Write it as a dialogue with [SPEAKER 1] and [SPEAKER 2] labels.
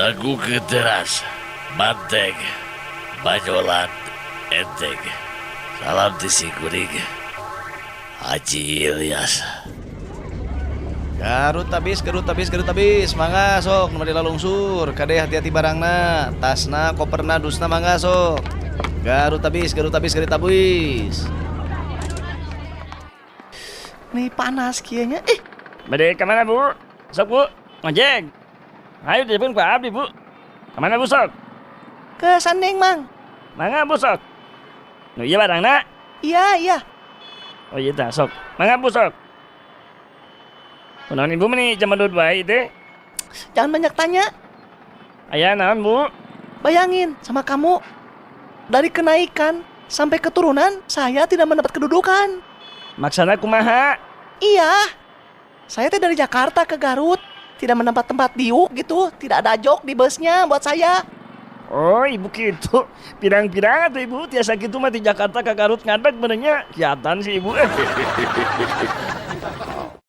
[SPEAKER 1] Dangukeun teras, Manteg, Banyolan, Enteng. Salam ti simkuring, Haji Ilyas.
[SPEAKER 2] Garut tabis, Garut tabis, Garut tabis. Mangga sok nu bade lalungsur. Kade hati-hati barangna, tasna, koperna, dusna, mangga sok. Garut tabis, Garut tabis, Garut tabis. Nih panas kieu nya. Eh,
[SPEAKER 3] Bade ka mana, Bu? Sok, Bu, ngojek. Ayo telepon ku abdi, Bu. Kemana, Bu, sok?
[SPEAKER 2] Ke Sandeng, Mang.
[SPEAKER 3] Mangga, Bu, sok. Nu ieu barangna?
[SPEAKER 2] Iya.
[SPEAKER 3] Oh iya tah, sok. Mangga, Bu, sok. Kunaon Ibu meni cemberut wae teh?
[SPEAKER 2] Jangan banyak tanya.
[SPEAKER 3] Aya naon, Bu?
[SPEAKER 2] Bayangin sama kamu. Dari kenaikan sampai keturunan saya tidak mendapat kedudukan.
[SPEAKER 3] Maksana kumaha?
[SPEAKER 2] Iya. Saya teh dari Jakarta ke Garut tidak mendapat tempat diuk gitu, tidak ada jok di busnya buat saya.
[SPEAKER 3] Oh, Ibu gitu. Pirang-pirang atuh Ibu tiasa kitu mah di Jakarta ke Garut ngadeg benernya. Kiatan sih Ibu.